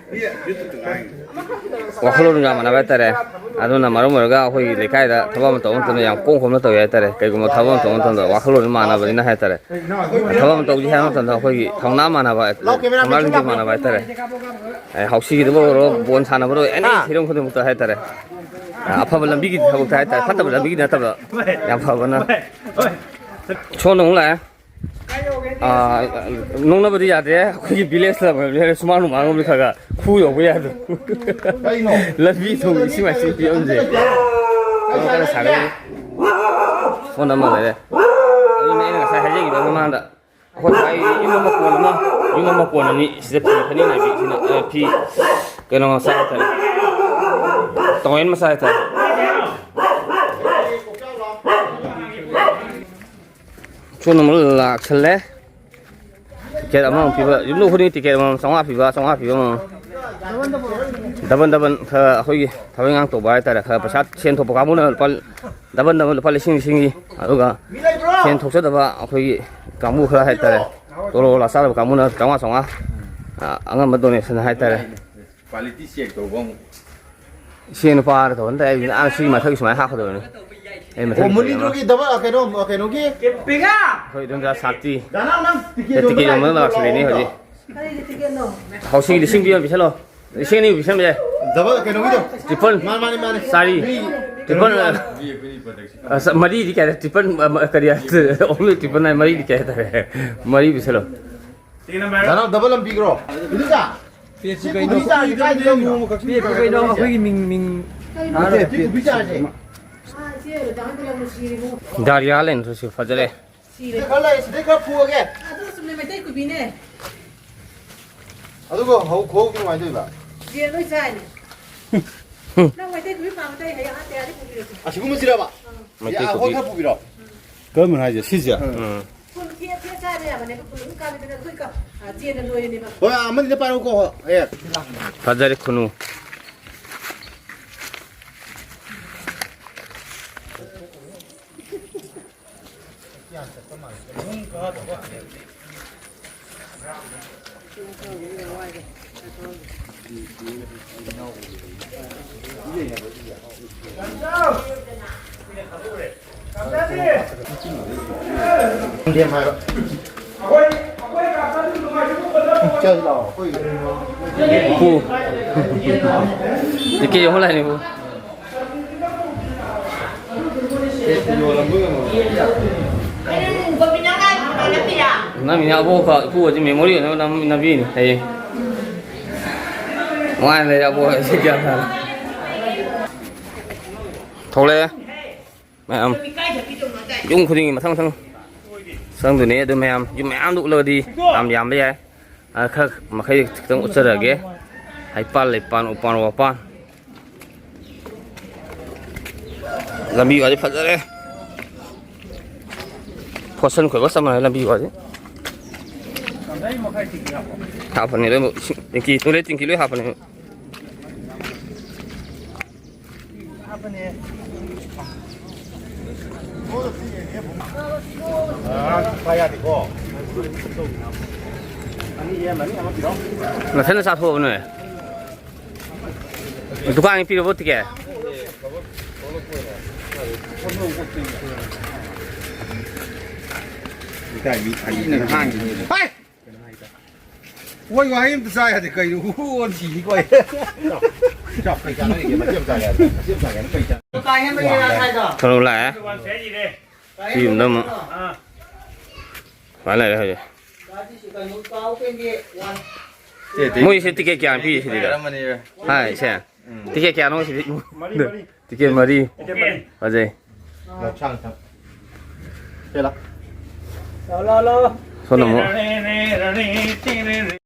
ꯋꯥꯈꯜꯂꯣꯟ ꯌꯥꯝ ꯃꯥꯟꯅꯕ ꯍꯥꯏꯇꯥꯔꯦ꯫ ꯑꯗꯨꯅ ꯃꯔꯝ ꯑꯣꯏꯔꯒ ꯑꯩꯈꯣꯏꯒꯤ ꯂꯩꯀꯥꯏꯗ ꯊꯕꯛ ꯑꯃ ꯇꯧꯕ ꯃꯇꯝꯗ ꯌꯥꯝ ꯀꯣꯝ ꯀꯣꯝꯅ ꯇꯧꯋꯤ ꯍꯥꯏꯇꯥꯔꯦ꯫ ꯀꯩꯒꯨꯝꯕ ꯊꯕꯛ ꯑꯃ ꯇꯧꯕ ꯃꯇꯝꯗ ꯋꯥꯈꯜꯂꯣꯟ ꯃꯥꯟꯅꯕꯅꯤꯅ ꯍꯥꯏꯇꯥꯔꯦ꯫ ꯊꯕꯛ ꯑꯃ ꯇꯧꯁꯤ ꯍꯥꯏꯕ ꯃꯇꯝꯗ ꯑꯩꯈꯣꯏꯒꯤ ꯊꯧꯅꯥ ꯃꯥꯟꯅꯕ, ꯊꯧꯅꯥ ꯂꯤꯡꯖꯦꯜ ꯃꯥꯟꯅꯕ ꯍꯥꯏꯇꯥꯔꯦ꯫ ꯑꯦ, ꯍꯥꯎꯁꯤꯒꯤꯗꯕꯨ ꯑꯣꯏꯔꯣ, ꯕꯣꯜ ꯁꯥꯟꯅꯕꯗ ꯑꯣꯏꯔꯣ, ꯑꯦꯅꯤ ꯍꯥ? ꯍꯤꯔꯝ ꯈꯨꯗꯤꯡꯃꯛꯇ ꯍꯥꯏꯇꯥꯔꯦ꯫ ꯑ, ꯑꯐꯕ ꯂꯝꯕꯤꯒꯤ ꯊꯕꯛꯇ ꯍꯥꯏꯇꯥꯔꯦ, ꯐꯠꯇꯕ ꯂꯝꯕꯤꯒꯤ ꯅꯠꯇꯕ꯫ ꯌꯥꯝ ꯐꯕꯅ꯫ ꯁꯣꯝꯗ ꯑꯃꯨꯛ ꯂꯥꯛꯑꯦ꯫ ꯑ, ꯅꯣꯛꯅꯕꯗꯤ ꯌꯥꯗꯦ꯫ ꯑꯩꯈꯣꯏꯒꯤ ꯚꯤꯂꯦꯖ ꯂꯝ ꯑꯣꯏꯕꯅꯤꯅ ꯁꯨꯃꯥꯡ ꯅꯨꯡꯃꯥꯡꯂꯣꯝꯗꯤ ꯈꯔ ꯈꯔ ꯈꯨ ꯌꯧꯕ ꯌꯥꯗ꯭ꯔꯣ? ꯀꯩꯅꯣ? ꯂꯝꯕꯤ ꯊꯣꯡ ꯏꯁꯤꯡ ꯃꯥꯏꯁꯤꯡ ꯐꯤꯕꯝꯁꯦ ꯌꯥꯝ ꯀꯟꯅ ꯁꯥꯒꯠꯂꯤ꯫ ꯁꯣꯝꯗ ꯑꯃ ꯂꯩꯔꯦ꯫ ꯑꯗꯨꯅꯦ ꯑꯩꯅ ꯉꯁꯥꯏ ꯍꯥꯏꯖꯈꯤꯕ ꯃꯃꯥꯡꯗ꯫ ꯑꯩꯈꯣꯏ ꯁ꯭ꯋꯥꯏ ꯌꯨꯝ ꯑꯃ ꯀꯣꯟ ꯑꯃ, ꯌꯨꯝ ꯑꯃ ꯀꯣꯟ ꯑꯅꯤ, ꯁꯤꯗ ꯐꯤ ꯐꯅꯦꯛ ꯅꯥꯏꯕꯤ, ꯁꯤꯅ, ꯑ, ꯐꯤ ꯀꯩꯅꯣ ꯃꯆꯥ ꯍꯥꯏꯇꯥꯔꯦ, ꯇꯋꯦꯟ ꯃꯆꯥ ꯍꯥꯏꯇꯥꯔꯦ꯫ ꯁꯣꯝꯗ ꯑꯃꯨꯛ ꯂꯥꯛꯁꯜꯂꯦ꯫ ꯇꯤꯀꯦꯠ ꯑꯃꯃꯝ ꯄꯤꯕ, ꯌꯨꯝꯗ ꯈꯨꯗꯤꯡꯒꯤ ꯇꯤꯀꯦꯠ ꯑꯃꯃꯝ ꯆꯥꯝꯃꯉꯥ ꯄꯤꯕ, ꯆꯥꯝꯃꯉꯥ ꯄꯤꯕ ꯑꯃꯃꯝ꯫ ꯗꯕꯟ ꯗꯕꯟ ꯈꯔ ꯑꯩꯈꯣꯏꯒꯤ ꯊꯕꯛ ꯏꯪꯈꯥꯡ ꯇꯧꯕ ꯍꯥꯏꯇꯥꯔꯦ, ꯈꯔ ꯄꯩꯁꯥ ꯁꯦꯟ ꯊꯣꯛꯄ ꯀꯥꯡꯕꯨꯅ ꯂꯨꯄꯥ ꯗꯕꯟ ꯗꯕꯟ ꯂꯨꯄꯥ ꯂꯤꯁꯤꯡ ꯂꯤꯁꯤꯡꯒꯤ, ꯑꯗꯨꯒ ꯁꯦꯟ ꯊꯣꯛꯆꯗꯕ ꯑꯩꯈꯣꯏꯒꯤ ꯀꯥꯡꯕꯨ ꯈꯔ ꯍꯥꯏꯇꯥꯔꯦ, ꯇꯣꯂꯣꯞ ꯂꯥ ꯆꯥꯗꯕ ꯀꯥꯡꯕꯨꯅ ꯆꯥꯝꯃꯉꯥ ꯆꯥꯝꯃꯉꯥ, ꯑ, ꯑꯉꯝꯕ ꯗꯣꯅꯦꯁꯟ ꯍꯥꯏꯇꯥꯔꯦ꯫ ꯀ꯭ꯋꯥꯂꯤꯇꯤ ꯆꯦꯛ ꯇꯧꯕ ꯑꯃꯨꯛ꯫ ꯏꯆꯦ ꯅꯨꯄꯥꯗ ꯇꯧꯍꯟꯗ ꯑꯩ ꯑꯥ ꯁꯤꯒꯤ ꯃꯊꯛ ꯁꯨꯃꯥꯏꯅ ꯍꯥꯞꯀꯗꯕꯅꯤ꯫ ꯑꯩ ꯃꯊꯛ ꯑꯣ, ꯃꯨꯅꯤꯗꯨꯒꯤ ꯗꯕꯜ, ꯀꯩꯅꯣ, ꯀꯩꯅꯣꯒꯤ? ꯑꯩꯈꯣꯏ ꯏꯗꯣꯝꯆꯥ ꯁꯥꯟꯇꯤ꯫ ꯗꯥ ꯅꯥꯎ, ꯅꯪ ꯇꯤꯀꯦꯠ ꯇꯤꯀꯦꯠ ꯌꯣꯟꯕ ꯌꯣꯟꯕ ꯂꯥꯛꯄ ꯂꯥꯛꯁꯤꯜꯂꯤꯅꯦ ꯂꯥꯛꯑꯣ꯫ ꯍꯧꯖꯤꯛ꯫ ꯀꯔꯤꯒꯤ ꯇꯤꯀꯦꯠꯅꯣ? ꯍꯧꯁꯤꯒꯤ ꯂꯤꯁꯤꯡ ꯄꯤꯕ ꯑꯃ ꯄꯤꯁꯜꯂꯣ꯫ ꯂꯤꯁꯤꯡ ꯑꯅꯤ ꯄꯤꯁꯟꯕ ꯌꯥꯏ꯫ ꯗꯕꯜ ꯀꯩꯅꯣꯒꯤꯗꯣ? ꯇ꯭ꯔꯤꯄꯜ꯫ ꯃꯥꯅꯤ, ꯃꯥꯅꯤ, ꯃꯥꯅꯤ꯫ ꯆꯥꯔꯤ꯫ ꯃꯤ ꯇ꯭ꯔꯤꯄꯜ, ꯀꯩꯅꯣꯒꯤ ꯑ, ꯑ, ꯁ-, ꯃꯔꯤꯗꯤ ꯀꯌꯥ ꯇꯥꯔꯦ? ꯇ꯭ꯔꯤꯄꯜ, ꯑ, ꯃ-, ꯀꯔꯤ, only ꯇ꯭ꯔꯤꯄꯜ ꯅꯥꯏꯟ, ꯃꯔꯤꯗꯤ ꯀꯌꯥ ꯇꯥꯔꯦ? ꯃꯔꯤ ꯄꯤꯁꯜꯂꯣ꯫ ꯗꯥ ꯅꯥꯎ, ꯗꯕꯜ ꯑꯃ ꯄꯤꯈ꯭ꯔꯣ꯫ ꯏꯗꯣꯝꯆꯥ, ꯄꯦꯠꯄꯨ ꯁꯤ ꯀꯩꯅꯣ? ꯀꯣꯕꯤ ꯆꯥꯔꯁꯦ ꯀꯥꯏꯗ ꯂꯧꯔꯤꯅꯣ? ꯄꯦꯠꯄꯨ ꯀꯩꯅꯣ? ꯑꯩꯈꯣꯏꯒꯤ ꯃꯤꯡ, ꯃꯤꯡ ꯅꯠꯇꯦ, ꯁꯤ ꯀꯣꯕꯤ ꯆꯥꯔꯁꯦ꯫ ꯗꯥꯔꯤꯌꯥ ꯂꯩꯅ ꯁꯤ ꯐꯖꯔꯦ꯫ ꯁꯤꯔꯦ꯫ ꯁꯤꯗ ꯈꯔ ꯂꯩ, ꯁꯤꯗꯩ ꯈꯔ ꯐꯨꯑꯒꯦ꯫ ꯑꯗꯨ ꯆꯨꯝꯅ ꯃꯩꯇꯩ ꯀꯣꯕꯤꯅꯦ꯫ ꯑꯗꯨꯒ ꯍꯧ-, ꯈꯨꯍꯧꯗꯤ ꯀꯃꯥꯏꯅ ꯇꯧꯔꯤꯕ? ꯌꯦꯟ ꯂꯣꯏ ꯆꯥꯏꯅꯦ꯫ ꯅꯪ ꯃꯩꯇꯩ ꯀꯣꯕꯤ ꯄꯥꯝꯃꯗꯤ ꯑꯩ ꯍꯌꯦꯡ ꯑꯥ ꯇꯌꯥꯔꯤ ꯄꯨꯕꯤꯔꯛꯀꯦ꯫ ꯑꯁꯤꯒꯨꯝꯕꯁꯤꯔꯕ? ꯃꯩꯇꯩ ꯌꯥ, ꯍꯣꯏ, ꯀꯣꯕꯤ꯫ ꯈꯔ ꯄꯨꯕꯤꯔꯣ꯫ ꯀꯔꯝꯕꯅꯣ ꯍꯥꯏꯁꯦ? ꯁꯤꯁꯦ? ꯎꯝ꯫ ꯐꯨꯜ ꯊꯦꯠ ꯊꯦꯠ ꯆꯥꯕ ꯌꯥꯕꯅꯦꯕ, ꯐꯨꯜ ꯑꯗꯨꯝ ꯀꯥꯕꯤꯗꯅ ꯑꯩꯈꯣꯏ ꯀ-, ꯑ, ꯆꯦꯟꯅ ꯂꯣꯏꯔꯤꯅꯦꯕ꯫ ꯍꯣꯏ, ꯑꯃꯅꯤꯗ ꯄꯥꯏꯔꯛꯎꯀꯣ, ꯍꯣꯏ, ꯍꯌꯦꯡ꯫ ꯐꯖꯔꯦ ꯈꯨꯅꯨ꯫ ꯄꯨ꯫ ꯇꯤꯀꯦꯠ ꯌꯣꯟꯕ ꯂꯥꯛꯏꯅꯦ, ꯄꯨ꯫ ꯅꯝꯃꯤꯅꯦ ꯑꯕꯣꯛꯀ ꯏꯄꯨꯒꯁꯦ memory ꯑꯣꯏꯅꯕ ꯅꯝ-, ꯅꯝꯕꯤꯅꯤ ꯍꯌꯦꯡ꯫ ꯅꯨꯡꯉꯥꯏꯅ ꯂꯩꯔꯦ ꯑꯕꯣꯛ ꯍꯥꯏꯁꯦ, ꯒ꯭ꯌꯥꯟ ꯇꯥꯅ꯫ ꯊꯣꯛꯂꯛꯑꯦ ꯃꯌꯥꯝ꯫ ꯌꯨꯝ ꯈꯨꯗꯤꯡꯒꯤ ꯃꯊꯪ ꯃꯊꯪ ꯆꯪꯗꯣꯏꯅꯦ꯫ ꯑꯗꯨ ꯃꯌꯥꯝ, ꯌꯨꯝ ꯃꯌꯥꯝꯗꯣ ꯎꯠꯂꯒꯗꯤ ꯌꯥꯝ ꯌꯥꯝꯕ ꯌꯥꯏ꯫ ꯑ, ꯈꯔ ꯃꯈꯩ ꯈꯤꯇꯪ ꯎꯠꯆꯔꯛꯑꯒꯦ꯫ ꯍꯩꯄꯥꯜ ꯂꯩꯄꯥꯟ, ꯎꯄꯥꯟ ꯋꯥꯄꯥꯟ꯫ ꯂꯝꯕꯤ ꯋꯥꯗꯤ ꯐꯖꯔꯦ꯫ ꯐꯣꯔꯁꯟ ꯈꯣꯏꯕ ꯆꯞ ꯃꯥꯟꯅꯔꯦ ꯂꯝꯕꯤ ꯋꯥꯗꯤ꯫ ꯍꯥꯞꯄꯅꯤ ꯂꯣꯏꯅꯃꯛ꯫ ꯏꯁꯤꯡ ꯇꯦꯡꯀꯤ, toilet ꯇꯦꯡꯀꯤ ꯂꯣꯏ ꯍꯥꯞꯄꯅꯤ꯫ ꯅꯊꯟꯅ ꯆꯥꯊꯣꯛꯑꯕ ꯅꯣꯏ? ꯗꯨꯀꯥꯟꯒꯤ ꯄꯤꯔꯕꯣ ꯇꯤꯀꯦꯠ? ꯏꯀꯥꯏ ꯃꯤ ꯐꯥꯒꯤ ꯇꯧꯔ ꯍꯥꯡꯉꯤꯅꯦ꯫ ꯍꯥꯏ! ꯃꯣꯏ ꯋꯥꯍꯩ ꯑꯝꯇ ꯆꯥ ꯌꯥꯗꯦ ꯀꯩꯅꯣ? ꯍꯨ ꯍꯨ ꯑꯣꯟ ꯁꯤꯅꯤ ꯀꯣ ꯑꯩ꯫ ꯆꯥꯎ, ꯀꯩ ꯆꯥꯅꯔꯤꯒꯦ? ꯃꯆꯦꯠ ꯑꯃ ꯆꯥꯒꯦ ꯍꯥꯏꯕ? ꯃꯆꯦꯠ ꯑꯃ ꯆꯥꯒꯦ ꯍꯥꯏꯕ? ꯀꯩ ꯆꯥ-, ꯀꯩꯅꯣ ꯂꯥꯛꯑꯦ꯫ ꯁꯤ ꯌꯨꯝꯗ ꯑꯃꯨꯛ꯫ ꯁꯨꯃꯥꯏꯅ ꯂꯩꯔꯦ ꯍꯧꯖꯤꯛ꯫ ꯃꯣꯏꯁꯦ ꯇꯤꯀꯦꯠ ꯀꯌꯥ ꯄꯤ ꯁꯤꯗ? ꯍꯥꯏ, ꯁꯦ꯫ ꯎꯝ꯫ ꯇꯤꯀꯦꯠ ꯀꯌꯥꯅꯣ ꯁꯤꯗꯤ? ꯃꯔꯤ, ꯃꯔꯤ꯫ ꯇꯤꯀꯦꯠ ꯃꯔꯤ꯫ ꯇꯤꯀꯦꯠ ꯃꯔꯤ꯫ ꯐꯖꯩ꯫ ꯂꯧꯁꯥꯡ ꯊꯛ꯫ ꯄꯦꯂꯥ꯫ ꯂꯥꯎ, ꯂꯥꯎ, ꯂꯥꯎ꯫ ꯁꯣꯝꯗ ꯑꯃꯨꯛ꯫ ꯔꯥꯅꯤ, ꯔꯥꯅꯤ, ꯔꯥꯅꯤ꯫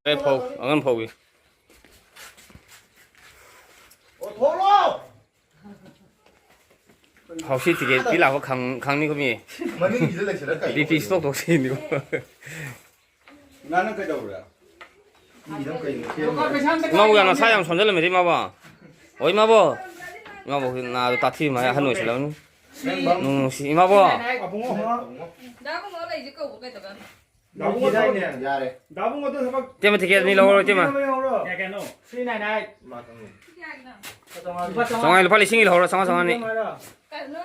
ꯑꯉꯝ ꯐꯧ-, ꯑꯉꯝ ꯐꯧꯏ꯫ ꯑꯣ, ꯊꯣꯛꯂꯣ! ꯍꯥꯎꯁꯤ ꯇꯤꯀꯦꯠ ꯄꯤ ꯂꯥꯛꯄ ꯈꯪ-, ꯈꯪꯅꯤꯀꯣ ꯃꯤ꯫ ꯃꯅꯤꯡꯒꯤꯗ ꯂꯩꯁꯤꯜꯂ ꯀꯩꯅꯣ? ꯕꯤ ꯄꯤ ꯁ꯭ꯇꯣꯛ ꯇꯧꯁꯤꯅꯤꯀꯣ꯫ ꯏꯃꯥꯅ ꯀꯩꯗꯧꯔꯦ? ꯃꯤꯒꯤꯗ ꯀꯩꯅꯣ ꯁꯦꯝꯃꯤꯔ? ꯏꯃꯥꯕꯨ ꯌꯥꯝ ꯅꯁꯥ ꯌꯥꯝ ꯁꯣꯟꯖꯜꯂꯝꯃꯦꯗ ꯏꯃꯥꯕꯨ꯫ ꯑꯣ ꯏꯃꯥꯕꯨ꯫ ꯏꯃꯥꯕꯨ ꯅꯥꯗꯣ ꯇꯥꯊꯤ ꯃꯥ ꯑꯍꯟ ꯑꯣꯏꯁꯤꯜꯂꯝꯅꯤ꯫ ꯅꯨꯡꯁꯤ ꯏꯃꯥꯕꯨ꯫ ꯗꯥꯕꯨꯡꯉꯣ ꯂꯩꯁꯦ ꯀꯧꯕ ꯀꯩꯗꯧꯒꯦ? ꯗꯥꯕꯨꯡꯉꯣ ꯊꯕꯛ ꯌꯥꯔꯦ꯫ ꯗꯥꯕꯨꯡꯉꯣꯗꯣ ꯊꯕꯛ ꯇꯦꯝꯃ ꯇꯤꯀꯦꯠ ꯑꯅꯤ ꯂꯧꯍꯧꯔꯣ, ꯇꯦꯝꯃ꯫ ꯀꯌꯥ ꯀꯌꯥꯅꯣ? ꯀꯌꯥ ꯀꯌꯥꯅꯣ? Three nine eight. ꯂꯨꯄꯥ ꯆꯥꯝꯃꯉꯥ꯫ ꯆꯥꯝꯃꯉꯥ, ꯂꯨꯄꯥ ꯂꯤꯁꯤꯡꯒꯤ ꯂꯧꯍꯧꯔꯣ, ꯆꯥꯝꯃꯉꯥ, ꯆꯥꯝꯃꯉꯥꯅꯤ꯫ ꯀꯩꯅꯣ?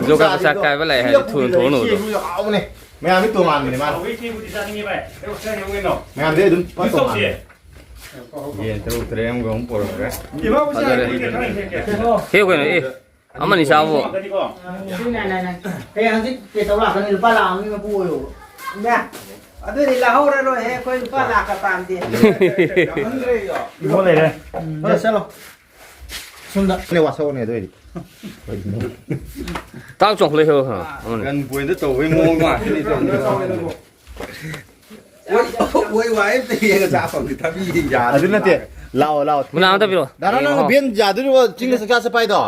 ꯖꯣꯒꯥ ꯄꯩꯁꯥ ꯀꯥꯏꯕ ꯂꯥꯛꯑꯦ ꯍꯥꯏꯗꯤ ꯊꯨꯅ ꯊꯣꯛꯅꯕꯗꯣ꯫ ꯍꯥꯎꯕꯅꯦ꯫ ꯃꯌꯥꯝꯗꯤ ꯇꯣꯉꯥꯟꯕꯅꯦ ꯃꯥꯅ꯫ ꯍꯥꯎꯕꯩ ꯆꯦꯡꯕꯨꯗꯤ ꯆꯥꯅꯤꯡꯉꯦ ꯚꯥꯏ꯫ ꯀꯩꯅꯣ, ꯀꯩꯅꯣ, ꯀꯩꯅꯣ꯫ ꯃꯌꯥꯝꯗꯤ ꯑꯗꯨꯝ ꯐꯖ ꯇꯣꯉꯥꯟꯕꯅꯦ꯫ ꯌꯦꯟ ꯇꯔꯨꯛ ꯇꯔꯦꯠ ꯑꯃꯒ ꯑꯃꯨꯛ ꯄꯨꯔꯛꯈ꯭ꯔꯦ꯫ ꯏꯃꯥꯕꯨ ꯐꯖꯔꯦ꯫ ꯆꯥꯅꯤꯡꯉꯦ, ꯀꯩꯅꯣ, ꯀꯩꯅꯣ꯫ ꯍꯦꯛꯎ ꯀꯩꯅꯣ, ꯑꯦ꯫ ꯑꯃꯅꯤ ꯆꯥꯕꯨ꯫ ꯁꯤ ꯅꯥꯏ ꯅꯥꯏ ꯅꯥꯏ꯫ ꯍꯌꯦꯡ ꯍꯪꯆꯤꯠ ꯄꯦ ꯇꯧ ꯂꯥꯛꯀꯅꯤ, ꯂꯨꯄꯥ ꯂꯥꯛ ꯑꯃꯒꯤ ꯃꯄꯨ ꯑꯣꯏꯌꯣꯕ꯫ ꯏꯃꯥ, ꯑꯗꯨꯗꯤ ꯂꯧꯍꯧꯔꯔꯣꯏꯍꯦ, ꯑꯩꯈꯣꯏ ꯂꯨꯄꯥ ꯂꯥꯛꯀ ꯄꯥꯝꯗꯦ꯫ ꯏꯕꯣ ꯂꯩꯔꯦ꯫ ꯎꯝ, ꯆꯠꯂꯣ꯫ ꯁꯣꯝꯗ꯫ ꯅꯦ ꯋꯥꯁꯧꯅꯦ ꯑꯗꯨ ꯑꯣꯏꯗꯤ꯫ ꯇꯥꯛ ꯆꯣꯡꯈꯠꯂꯛꯏ ꯍꯦꯔꯣ ꯈꯔ ꯑꯃꯅꯤ꯫ ꯒꯟ ꯄꯣꯏꯟꯗ ꯇꯧꯕꯩ ꯃꯑꯣꯡ ꯃꯥꯜꯂꯤ ꯇꯧꯔꯤꯗꯣ꯫ ꯑꯣꯏ, ꯑꯣꯏ ꯋꯥꯏ ꯑꯝꯇ ꯌꯦꯡꯉ ꯆꯥ ꯐꯪꯗꯦ, ꯊꯕꯤ ꯌꯥꯗ꯭ꯔꯦ꯫ ꯑꯗꯨ ꯅꯠꯇꯦ, ꯂꯥꯛꯑꯣ, ꯂꯥꯛꯑꯣ꯫ ꯃꯨꯛꯅꯥ ꯑꯝꯇ ꯄꯤꯔꯛꯑꯣ꯫ ꯗꯥ ꯔꯥ, ꯅꯪ ꯌꯦꯡꯉꯣ꯫ ꯕꯦꯟ ꯌꯥꯗꯣꯔꯤꯕꯣ ꯆꯤꯡꯗ ꯆꯥꯛ ꯆꯥ ꯆꯠꯄ ꯍꯥꯏꯗꯣ?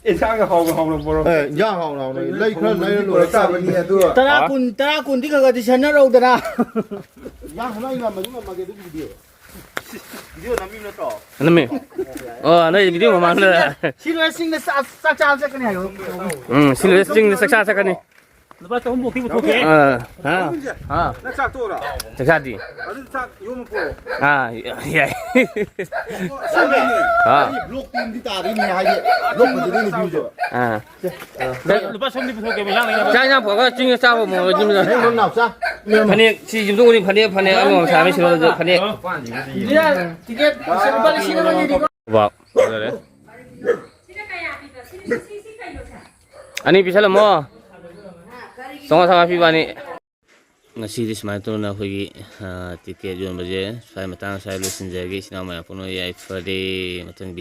ꯑꯦꯟꯁꯥꯡꯒ ꯍꯥꯎꯅ ꯍꯥꯎꯅ ꯄꯨꯔꯛꯑꯣ꯫ ꯑꯦ, ꯏꯟꯖꯥꯡ ꯍꯥꯎꯅ ꯍꯥꯎꯅ ꯂꯩ ꯈꯔ ꯂꯩꯔ ꯂꯣꯏꯔꯦ꯫ ꯆꯥꯕꯅꯤ ꯑꯗꯨ꯫ ꯇꯔꯥ, ꯀꯨꯟ, ꯇꯔꯥ, ꯀꯨꯟꯗꯤ ꯈꯔ ꯈꯔꯗꯤ ꯁꯦꯟꯅꯔꯧꯗꯅ꯫ ꯏꯟꯖꯥꯡ ꯈꯔ ꯉꯝꯃꯗꯤ ꯉꯝꯃꯒꯦ ꯑꯗꯨꯒꯤꯗꯤ꯫ ꯚꯤꯗꯤꯑꯣ ꯅꯝꯃꯤꯕ ꯅꯠꯇ꯭ꯔꯣ? ꯅꯝꯃꯤ꯫ ꯑꯣ, ꯅꯣꯏ ꯚꯤꯗꯤꯑꯣ ꯃꯃꯥꯡꯗ꯫ ꯁꯤ ꯂꯣꯏꯔ ꯆꯤꯡꯗ ꯆꯥꯛ, ꯆꯥꯛ ꯆꯥꯕ ꯆꯠꯀꯅꯤ ꯍꯥꯏꯌꯣ꯫ ꯎꯝ, ꯁꯤ ꯂꯣꯏꯔ ꯆꯤꯡꯗ ꯆꯥꯛ ꯆꯥ ꯆꯠꯀꯅꯤ꯫ ꯂꯨꯄꯥ ꯆꯍꯨꯝꯃꯨꯛꯇꯤ ꯄꯨꯊꯣꯛꯀꯦ꯫ ꯑꯥ, ꯍꯥ? ꯍꯥ? ꯅꯪ ꯆꯥꯛ ꯇꯣꯛꯑꯔꯣ? ꯆꯥꯛ ꯆꯥꯗꯤ꯫ ꯑꯗꯨꯗꯤ ꯆꯥꯛ ꯌꯣꯝꯃ ꯄꯨꯔꯛꯑꯣ꯫ ꯑꯥ, ꯌꯥꯏ꯫ ꯑꯁꯦꯡꯕꯩꯅꯦ꯫ ꯑꯥ꯫ ꯑꯩ ꯕ꯭ꯂꯣꯛ ꯇꯤꯝꯗꯤ ꯇꯥꯗꯣꯏꯅꯦ, ꯍꯥꯏꯗꯤ ꯕ꯭ꯂꯣꯛ ꯐꯖꯗꯣꯏꯅꯦ ꯚ꯭ꯌꯨꯁꯦ꯫ ꯑꯥ꯫ ꯂꯨꯄꯥ ꯆꯍꯨꯝꯗꯤ ꯄꯨꯊꯣꯛꯀꯦ, ꯃꯌꯥꯡ ꯂꯩꯅꯕ꯫ ꯆꯥꯛ ꯏꯟꯖꯥꯡ ꯄꯨꯔꯛꯑꯒ ꯆꯤꯡꯗ ꯆꯥꯕ ꯑꯃꯨꯛ ꯌꯨꯝꯗ꯫ ꯅꯪ ꯅꯅꯥꯎꯆꯥ꯫ ꯐꯅꯦꯛ, ꯁꯤ ꯌꯨꯝꯊꯣꯡ ꯈꯨꯗꯤꯡ ꯐꯅꯦꯛ, ꯐꯅꯦꯛ ꯑꯃꯃꯝ ꯁꯥꯕ ꯁꯤꯔꯣ, ꯑꯗꯨ ꯐꯅꯦꯛ꯫ ꯇꯤꯀꯦꯠ ꯂꯨꯄꯥ ꯂꯤꯁꯤꯡ ꯑꯃꯒꯤꯗꯤꯀꯣ꯫ ꯕꯥꯞ, ꯐꯖꯔꯦ꯫ ꯑꯅꯤ ꯄꯤꯁꯜꯂꯝꯃꯣ꯫ ꯆꯥꯝꯃꯉꯥ ꯆꯥꯝꯃꯉꯥ ꯄꯤꯕ ꯑꯅꯤ꯫ ꯉꯁꯤꯗꯤ ꯁꯨꯃꯥꯏꯅ ꯇꯧꯗꯅ ꯑꯩꯈꯣꯏꯒꯤ, ꯑ, ꯇꯤꯀꯦꯠ ꯌꯣꯟꯕꯁꯦ ꯁ꯭ꯋꯥꯏ ꯃꯇꯥꯡ ꯁ꯭ꯋꯥꯏ ꯂꯣꯏꯁꯤꯟꯖꯔꯒꯦ꯫ ꯏꯆꯤꯟ ꯏꯅꯥꯎ ꯃꯌꯥꯝ ꯄꯨꯝꯅꯃꯛ ꯌꯥꯏꯐꯔꯦ꯫ ꯃꯊꯪ ꯚꯤꯗꯤꯑꯣ